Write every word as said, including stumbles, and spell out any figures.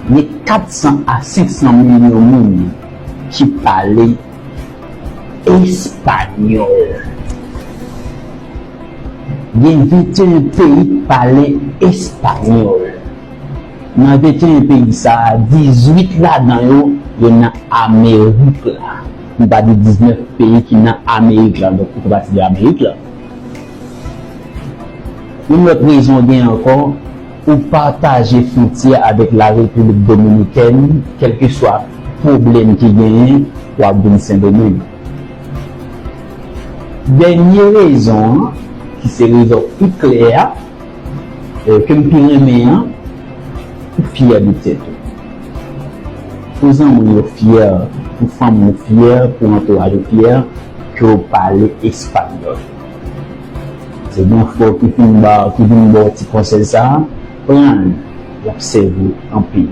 Gen kat san a senk san milyon moun ki pale espanyòl. Gen venteyen peyi k pale espanyòl. Nan venteyen peyi sa a, dizuit ladan yo, yo nan Amerik la. M pa di diznèf peyi ki nan Amerik la, donk ou fè pati de Amerik la. Yon lòt rezon gen ankò, ou pataje fwontyè avèk la Repiblik Dominikèn, kèlkeswa pwoblèm ki genyen, w ap vin Sendomeng. Dènye rezon an, ki se rezon pi klè a, e, ke m pi renmen an, ou fyè de tèt ou. Pou zanmi w yo fyè, pou fanmi w fyè, pou antouraj ou fyè, ke w pale espanyòl. Se gen frè w ki fin ba, ki vin ba w ti konsèy sa a, pran l, l ap sèvi w anpil.